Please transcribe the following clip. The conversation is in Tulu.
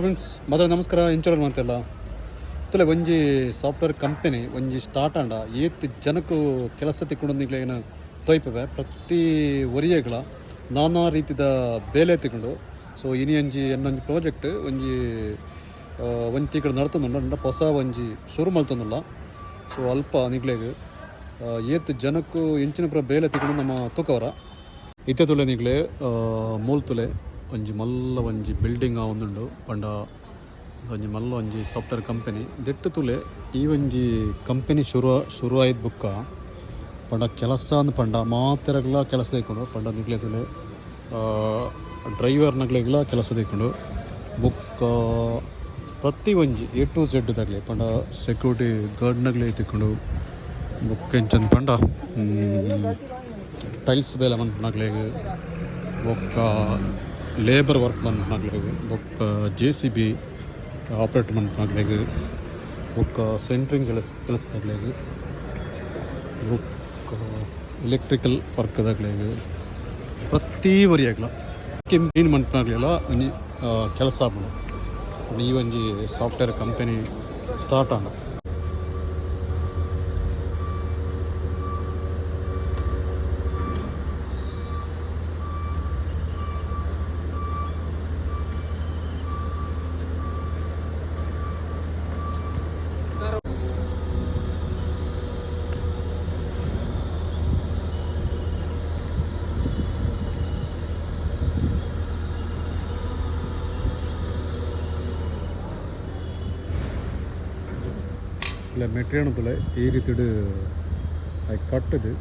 ಫ್ರೆಂಡ್ಸ್, ಮೊದಲ ನಮಸ್ಕಾರ. ಇಂಚೋರ್ ಮಂತೆಲ್ಲ ತುಲೆ ಒಂಜಿ ಸಾಫ್ಟ್ವೇರ್ ಕಂಪನಿ ಒಂಜಿ ಸ್ಟಾರ್ಟ್ ಆಂಡ ಏತ್ ಜನಕ್ಕೂ ಕೆಲಸ ತಿಕ್ಕೊಂಡು ಏನು ತೊಯ್ಪವೆ. ಪ್ರತಿ ಒರಿಯಗಳ ನಾನಾ ರೀತಿದ ಬೇಲೆ ತಿಕ್ಕೊಂಡು. ಸೊ ಇನಿ ಒಂಜಿ ಎನ್ನೊಂಜಿ ಪ್ರಾಜೆಕ್ಟ್ ಒಂಜಿ ಒಂಜಿ ತಿಕ್ಕಡು ನಡ್ತೊಂದುಂಡು, ಹೊಸ ಒಂಜಿ ಶುರು ಮಲ್ತೊಂದುಲ್ಲ. ಸೊ ಅಲ್ಪ ನಿಗ್ಲೆಗ್ ಏತ್ ಜನಕ್ಕೂ ಎಂಚಿನ ಪೂರ ಬೇಲೆ ತಿಕ್ಕೊಂಡು ನಮ್ಮ ತೂಕವರ. ಇತ್ತೆ ತುಲೆ ನಿಗ್ಲೆ ಮೂಲ್ ತುಲೆ ಒಂಜಿ ಮಲ್ಲ ಒಂಜಿ ಬಿಲ್ಡಿಂಗ್ ಆವೊಂದುಂಡು. ಪಂಡ ಒಂಜಿ ಮಲ್ಲ ಒಂಜಿ ಸಾಫ್ಟ್ವೇರ್ ಕಂಪನಿ ದೆಟ್ಟು ತುಲೆ. ಈ ಒಂಜಿ ಕಂಪನಿ ಶುರು ಶುರು ಆಯ್ತು ಬುಕ್ಕ ಪಂಡ ಕೆಲಸ ಅಂದ್ ಪಂಡ ಮಾತೆರಗ್ಲ ಕೆಲಸ ತಿಕ್ಕುಂಡು. ಪಂಡ ನಿಗ್ಲೆ ತುಲೆ ಡ್ರೈವರ್ ನಗ್ಲೆಗ್ಲ ಕೆಲಸ ತಿಕ್ಕುಂಡು. ಬುಕ್ಕ ಪ್ರತಿ ಒಂಜಿ ಎ ಟು ಝೆಡ್ ದಗ್ಲೆ, ಪಂಡ ಸೆಕ್ಯೂರಿಟಿ ಗಾರ್ಡ್ ನಗ್ಲೆ ತಿಕ್ಕುಂಡು. ಬುಕ್ಕ ಎಂಚಂದ್ ಪಂಡ ಟೈಲ್ಸ್ ಬೇಲೆ ಮನ್ಪುನಕ್ಲೆಗ್, ಬೊಕ್ಕ ಲೇಬರ್ ವರ್ಕ್ ಮನ್ಪುನಕ್ಲೆಗ್, ಬೊಕ್ಕ ಜೆ ಸಿ ಬಿ ಆಪ್ರೇಟ್ ಮನ್ಪುನಕ್ಲೆಗ್, ಬೊಕ್ಕ ಸೆಂಟ್ರಿಂಗ್ ಕೆಲಸ ಕೆಲಸದಕ್ಲೆಗ್, ಬೊಕ್ಕ ಎಲೆಕ್ಟ್ರಿಕಲ್ ವರ್ಕ್ದಕ್ಲೆಗ್, ಪ್ರತಿ ಒರಿಯಾಗ್ಲ ಕ್ಲೀನ್ ಮನ್ಪುನಕ್ಲೆಲ ಒಂಜಿ ಕೆಲಸ ಆಪುಂಡು ಈ ಒಂಜಿ ಸಾಫ್ಟ್ವೇರ್ ಕಂಪನಿ ಸ್ಟಾರ್ಟ್ ಆಂಡ. ಇಲ್ಲ ಮೆಟ್ರಿಯಣ ತುಲೆ ಈ ರೀತಿಡ್ ಕಟ್ಟುದು.